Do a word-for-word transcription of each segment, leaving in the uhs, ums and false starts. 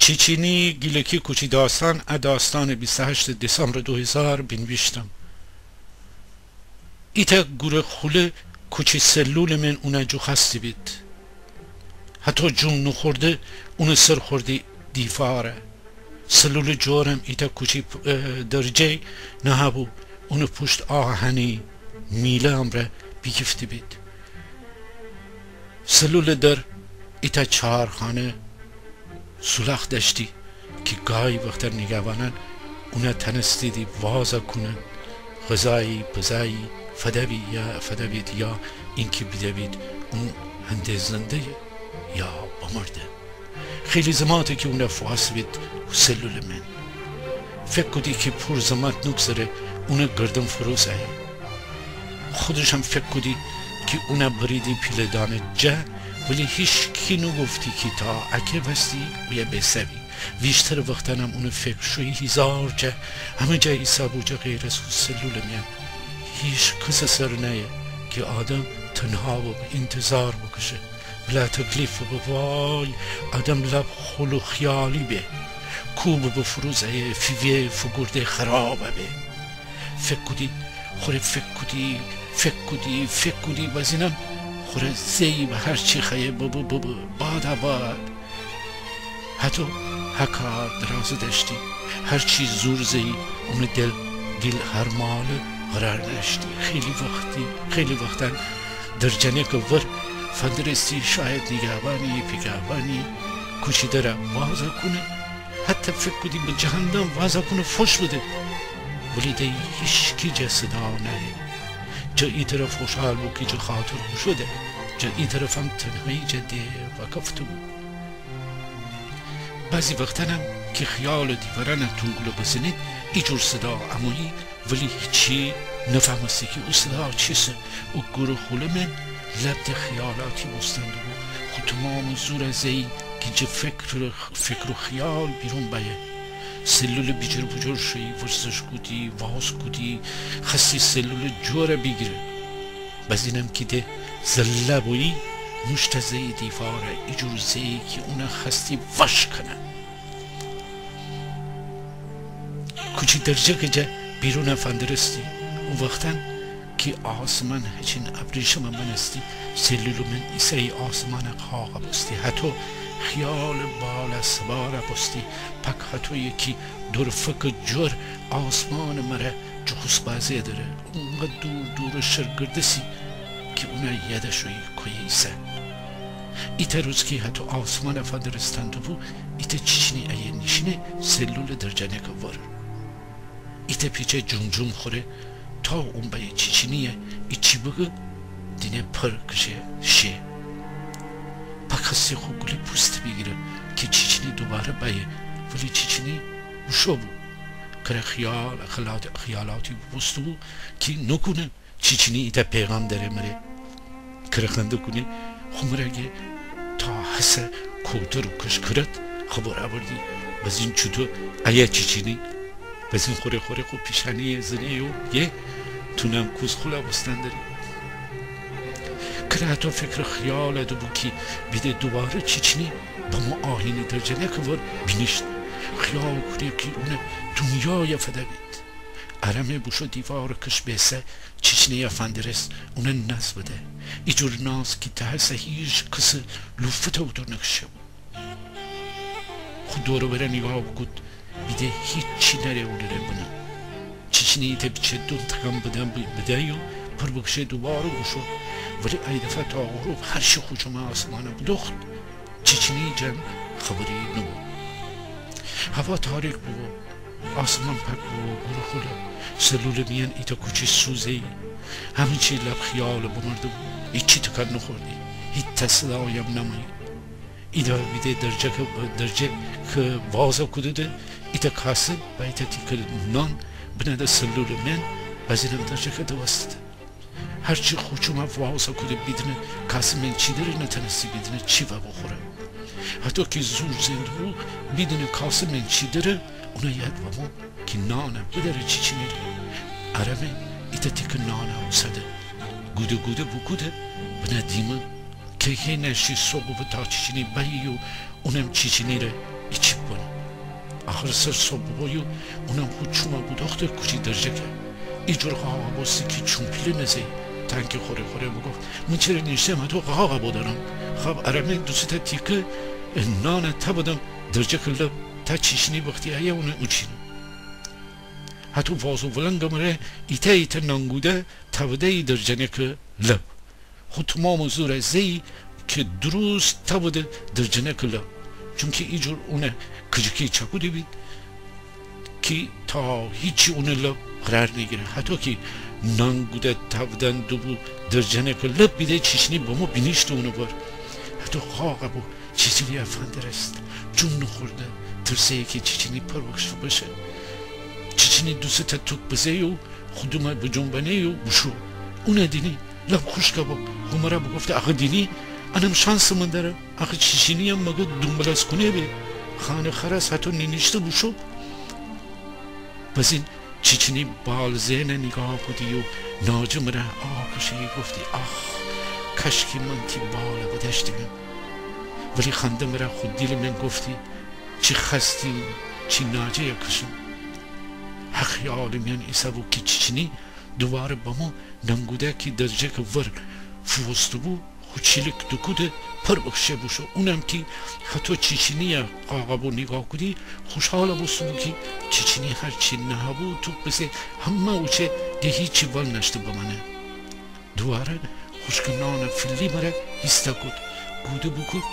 چیچینی گیلکی کوچی داستان، ا داستانٚ بیست و هشتٚ دسامبرٚ دو هیزار بینیویشتم. ایتأ گورٚ خوله کوچی سلولٚ من اونَ جوخوأستی بید. هتو جوم نوخورده اونٚ سر خوردی دیفاره. سلولٚ جورم ایتأ کوچی پ-، اه، درجه‌ی نهه‌بو، اونٚ پوشت آهنی میله امرأ بیگیفته بید. سلولٚ در ایتأ چهارخانه سولاخ دأشتی کی گای وختأن نیگهبانأن اونَ تأنستیدی وازَ کونن، غذایی، پزایی فده‌بید یا، فده‌بید یا اینکی بیده‌بید اون هنده زنده‌یه یا بمرده. خیلی زماته کی اونَ فوأسه‌بید سلولٚ من. فکر کودی کی پور زمات نوگذره اونٚ گردن فروز أیه. خودشم فکر کودی کی اونَ بریدی پیله‌دانه جا، ولی هیشکی نوگفتی کی تا اکه وستی اویه بیسه‌بی. ویشترٚ وختأنم اونٚ فکر شویی هیزار جا، همه جا ایسه‌بو جه غیر از هو سلولٚ میأن. هیچ کسٚ سر نأیه کی آدم تنها ببه، اینتظار بکشه. بلا تکلیف ببه، وای، آدم لب خول و خیالی به. کو ببه فروز أیه، فیوه، فوگورده، خراب به. فکر کودی، خوره فکر کودی، فکر کودی، فکر کودی، بازینم خوره زه‌یی به هرچی خوأیه ببه، ببه، باد آباد. هتو هکار درازه دأشتی، هرچی زور زه‌یی اونٚ دل، دیل هر ماله قرار نأشتی. خیلی وختی، خیلی وختأن درجنکٚ ور فندرستی، شاید نیگهبانی، پیگهبانی کوچی درَ وازَ کونه. هتو فکر کودی به جهندم وازَ کونه فوش بده. ولی ده‌یی هیشکی جه صدا نأیه. جه ای طرف خوشحال بو کی جه خاطر بوشو ده، جه ای طرفم تنهایی جه ده وأکفته بو. بعضی وختأنم کی خیالٚ دیوارأنَ تونگوله بزنید، ایجور صدا امویی، ولی هیچی نفهمستی کی او صدا چیسه. او گورٚ خوله من لب ده خیالاتی بوستن دوبو. خو تومامٚ زورَ زه‌یی کی جه فکر، فکر و خیال بیرون بأیه. سلولٚ بیجیر بوجور شویی، ورزش کودی، واز کودی، خوأستی سلولٚ جورَ بیگیره. بازینم کی ده زله بویی، موشتَ زه‌یی دیوارَ، ایجور زه‌یی کی اونَ خوأستی وش کنه. کوچی درجکٚ جا بیرونَ فندرستی. او وختأن کی آسمان هچین ابریشمَ مأنستی، سلولٚ من ایسه‌یی آسمانَ قاقَ بوستی. هتو خیالٚ بالأ سوارَ بوستی. پاک هتویی کی دورفکٚ جور آسمانٚ مره جوخوس بازی دره. اونقدر دور دورٚ شر گردسی کی اونَ یاد شویی کویه ایسه. ایتأ روز کی هتو آسمانَ فندرستن دوبو، ایتأ چیچینی أیه نیشینه سلولٚ درجنکٚ ور. ایتأ پیچه جوم جوم خوره تا اون بأیه چیچینی‌یه ایچی بگه، دینه پر کشه شه. پاک خوأستی خو گولی پوستَ بیگیره کی چیچینی دوباره بأیه، ولی چیچینی بوشو بو. کره خیال، خیالات، خیالاتی بوبوسته بو کی نوکونه چیچینی ایتأ پیغام دأره مره. کره خنده کونه، خو مره گه تا هسه کوتر و کشکرت خبر آوردی. بازین چوتو أیه چیچینی. بازین خوره خوره خو پیشانی‌یه زنه یو گه تونم کوز خولا بوستن دره. کره هتو فکرٚ خیالَ دوبو کی بیده دوباره چیچینی بمو آهینی درجنکٚ ور بینیشت. خیال کونه کی اونٚ دونیایَ فده بید. آرامه بوشو دیوارٚ کش بیسه، چیچینی‌یَ فندرس، اونَ ناز بده. ایجور ناز کی تا هسه هیچ کسٚ لوفته اودور نکشه بو. خو دور و برَ نیگاه بوکود، بیده هیچی نره اونٚ ره بنه. چیچینی ایتأ پیچه دون تکان بدن، بدن یو پر بکشه دوباره بوشو. ولی ای دفعه تا غروب هرچی خو چومه آسمانَ بودوخت، چیچینی جان خبری نوبو. هوا تاریک بوبو. آسمان پاک بوبو، گورٚ خوله. سلولٚ میأن ایتأ کوچی سوزه‌یی. همه چی لب خیالٚ بمرده بو. هیچی تکان نوخوردی. هیچ صداییم نمویی. ایدا بیده درجه که، درجه که وازَ کوده‌ده، ایتأ کاسه و ایتأ تیکه نان بنه‌ده سلولٚ میأن، بازینم درجه که دوسته. هرچی خو چومه وازَ کوده بیدینه کاسه میأن چی دره، نتانستی بیدینه چی وا بوخوره. هتو کی زور زئن دوبو بیدینه کاسه میأن چی دره، اونَ یاد بمو کی نانَ بداره چیچینی ره. آرامه ایتأ تیکه نانَ اوسده، گوده گوده بوکوده بنه دیمه. کی کی نشتی سوقو به تا چیچینی بأیی و اونم چیچینی ره هیچی ببنه. آخر سر صبح بوبو یو اونم خو چومه بودوخته کوچی درجکه. ایجور قاقا بوستی کی چوم پیله نزه‌یی. تانکی خوره خوره بوگفت: من چره نیشتم هتو قاقا بودرم؟ خب ارمه دوسه تا تیکه نانه تبدم درجکه لب تا چیچینی وختی ایه اونه اوچینم. هتو واز و ولنگه مره ایتا ایتا نانگوده تبده‌یی درجنکه لب. خو تومامٚ زوره زه‌یی کی دروست تبده درجنکٚ لب، چونکی ایجور اونه کجکی چکوده بید کی تا هیچی اونٚ لب قرار نیگیره. هتو کی نانگوده تبدن دوبو درجنکٚ لب، بیده چیچینی بمو بینیشته اونٚ ور. هتو قاقا بو چیچینی افندرست، جون نوخورده، ترسه‌یی کی چیچینی پر بکشه بشه. چیچینی دوسه تا توک بزه‌یی و خو دومه بجنبنه‌یی و بوشو. اونه دینی لب خوشکه بو. خو مره بوگفته: آخه دینی، انم شانسٚ من دره. آخه چیچینی‌یم مگه دونبلس کونه به؟ خانه خرس هتو نینیشته بوشو. بزین چیچینی بال‌زئنه نیگاه کودی و ناجه مره آه کشه‌یی گفتی: آخ، کاشکی من تی باله بدأشتی‌بیم. ولی خنده مره خو دیلٚ من گفتی: چی خستی، چی ناجه‌یه کشم. هه خیالٚ میأن ایسه‌بو کی چیچینی دوواره بمو ننگوده کی درجکٚ ور فووسته‌بو، خو چیلیک دوکوده پر بکشه بوشو. اونم کی هتو چیچینی‌یه قاقا بو نیگاه کودی، خوشحال بوسته‌بو کی چیچینی هرچی نهه‌بو توک بزه، همه اوچه، ده هیچی ول نأشته بمأنه. دوواره خوشکٚ نانٚ فیلی مره هیسته کود، گوده بوکود،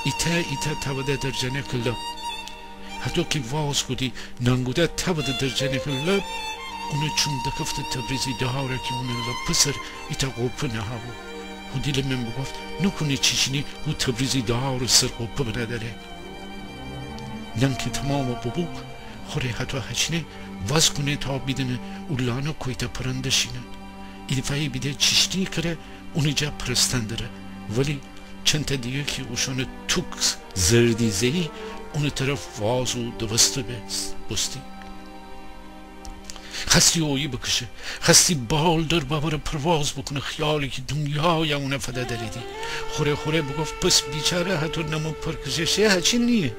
ایتأ ایتأ تبده درجنکٚ لب. هتو کی واز کودی ننگوده تبده درجنکٚ لب، اونٚ چوم دکفته تبریزی دهاره کی اونٚ لپه سر ایتأ قوپه نهه‌بو. خو دیلٚ من بوگفت: نوکونه چیچینی هو تبریزی دهارٚ سر قوپه بنه دره. نان کی تومامٚ بوبو، خوره هتو هچینه واز کونه تا بیدینه او لانه کویتأ پرنده شینه. ایدفعه‌یی بیده چیچینی کره اونٚ جا پرستن دره. ولی چندتأ دیگه کی اوشانٚ توک زردی زه‌یی، اونٚ طرف واز و دوسته بوستی. خوأستی اویی بکشه، خوأستی بال در ببره پرواز بوکونه، خیالی کی دونیایه اونه فده دریدی. خوره خوره بوگفت: پس بیچاره هتو نمو پر کشه شه هچین نییه.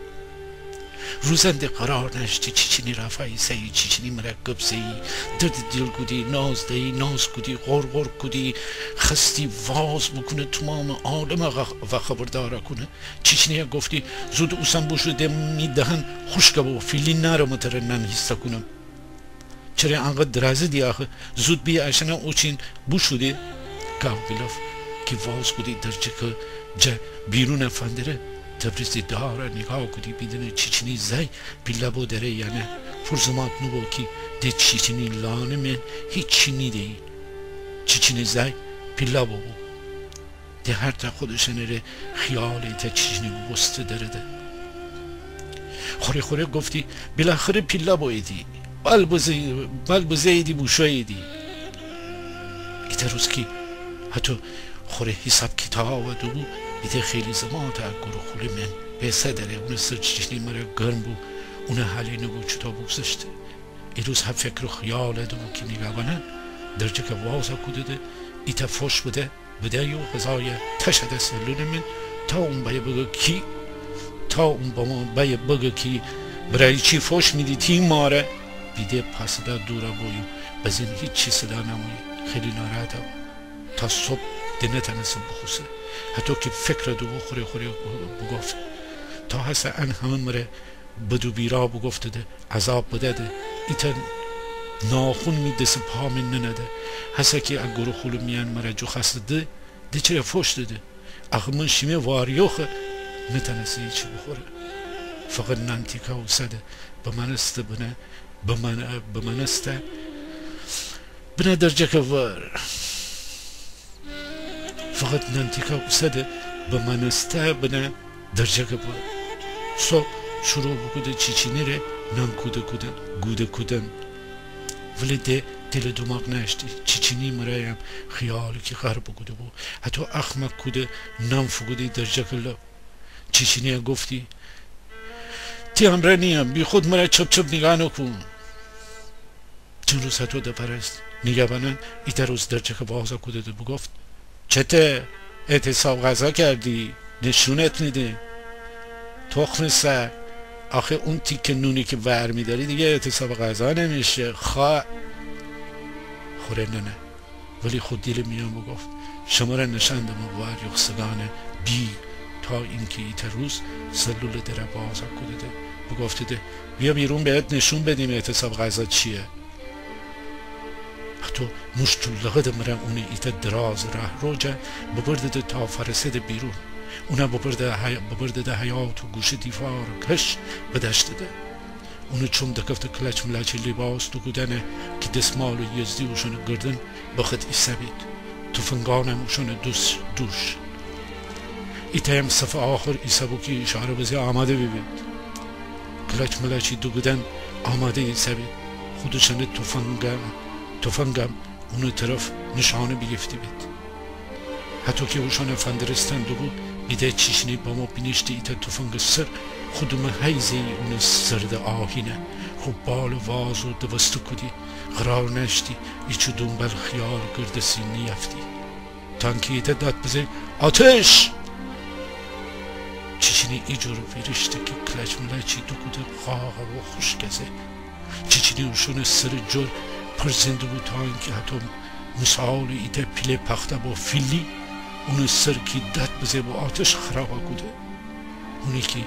روزن ده قرار نأشتی چیچینی رافا ایسه‌یی، چیچینی مره گب زه‌یی، دردٚ دیل کودی، ناز دیی، ناز کودی، غر غر کودی، خوأستی واز بوکونه تومامٚ عالمه وخبردار کونه. چیچینی‌یه گفتی: زود اوسن بوشو، ده می دهن خوشکه بو، فیلی نأرم تره نان هیسته کونم. چره انقدر درازیدی آخه؟ زود بی اشأنه اوچین بوشو ده. گاو بیلف کی واز کودی درجکٚ جا بیرونه فندره، تبریزی دهاره نیگاه کودی بیدینه چیچینی زأی پیله بو دره یا نه. فرض مات نوبو کی ده چیچینی لانه من هیچی نیده‌یی. چیچینی زأی پیله بوبو. ده هرتأ خودشأنٚ ره خیال ایتأ چیچینی بوبوسته درده. خوره خوره گفتی: بالاخره پیله بوییدی. بال بزه، بال بزه‌ییدی بوشوییدی. ایتأ روز کی هتو خوره حیساب کیتاب دوبو، ایتأ خیلی زماته ا گروخولٚ من بیسه دره، اونٚ سر چیچینی مره گرم بو، اونٚ حالی نوبو چوطو بوگذشته. ایروز هه فکر و خیال دوبو کی نیگهبانه درجکه وازه کوده ده، ایتأ فوش بده، بده یو غذایه تشه دسته لونٚ من، تا اون بایه بگه کی، تا اون بامو بایه بگه کی برای چی فوش میدی تی ماره؟ بیده پا صدا دوره بویو، بزین هیچی صدا نمویی. خیلی ناراحته بو. تا صبح ده نتأنسه بوخوسه. هتو کی فکر دوبو خوره خوره بوگفت: تا هسه ان همه مره بد و بیرا بوگفته ده، عذاب بده ده، ایتأ ناخون می دس و پا می ننه ده. هسه کی ا گروخولٚ میأن مره جوخوأسته ده، ده چره فوش دده؟ آخه من شیمه واریوخه نتأنسته هیچی بوخوره. فقط نان تیکه اوسه ده، بمأنسته بنه، بمأن-، بمأنسته بنه درجکٚ ور. فقط نان تیکه اوسه ده، بمأنسته بنه درجکٚ ور. صبح شروع بوکوده چیچینی ره نان کوده کودن، گوده کودن. ولی ده دیل و دوماغ نأشتی. چیچینی مره‌یم خیالی کی غرق بوکوده بو. هتو اخمه کوده نان فوکودی درجکٚ لب. چیچینی‌یه گفتی: تی امرأ نییم، بیخود مره چپ‌چپ نیگاه نوکون. چند روز هتو دپرست. نیگهبانان ایتأ روز درجکه وازه کوده ده بوگفت: چته؟ اعتصاب غذا کردی؟ نشونت نیدیم. تخمٚ سگ. آخه اون تیکه نونی که ور می‌داری دیگه اعتصاب غذا نمیشه. خا-، خوره ننه. ولی خو دیلٚ میأن بوگفت: شمره نشأن دمه وار یوخسگأنٚ بیگ، تا اینکه ایتأ روز سلولٚ دره باز کوده ده، بوگفته ده: بیا بیرون بهت نشون بدیم اعتصاب غذا چیه. هتو موشت و لغدٚ مره اونه ایتأ درازٚ راهرو جه ببرده ده تا فأرسه ده بیرون. اونه ببرده حی-، ببرده ده حیاطٚ گوشه دیوارٚ کش بدأشته ده. اونٚ چوم دکفته کلأچ ملأچی لیباس دوکودأنه کی دسمالٚ یزدی اوشأنٚ گردن بخط ایسه‌بید. توفنگأنم اوشأنٚ دوس دوش. ایتأیم صفٚ آخر ایسه‌بو کی ایشاره بزه آماده بیبید. کلأچ ملأچی دوکودأن آماده ایسه‌بید. خودشأنٚ توفنگم، توفنگم اونٚ طرف نشانه بیگیفته‌بید. هتو کی اوشأنه فندرستن دوبو، بیده چیچینی بمو بینیشته ایتأ توفنگٚ سر، خو دومه هی زه‌یی اونٚ سردٚ آهینه، خو بالٚ وازو دوسته کودی، قرار نأشتی ایچو دونبال خیال گردسی نیأفتی. تانکی ایتأ داد بزه: آتش! چیچینی ایجور ویریشته کی کلأچ ملأچی دوکوده قاقه و خوشکه زه. چیچینی اوشأنٚ سرٚ جور پرزنده بو تا اینکه هتو مثالٚ ایتأ پیله پخته بو فیلی، اونٚ سر کی داد بزه بو آتش خرابه کوده. اونی کی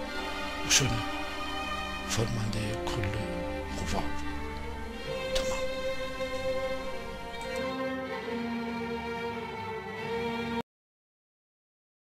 اوشأنٚ فرمانده‌یٚ کلٚ قوا بو.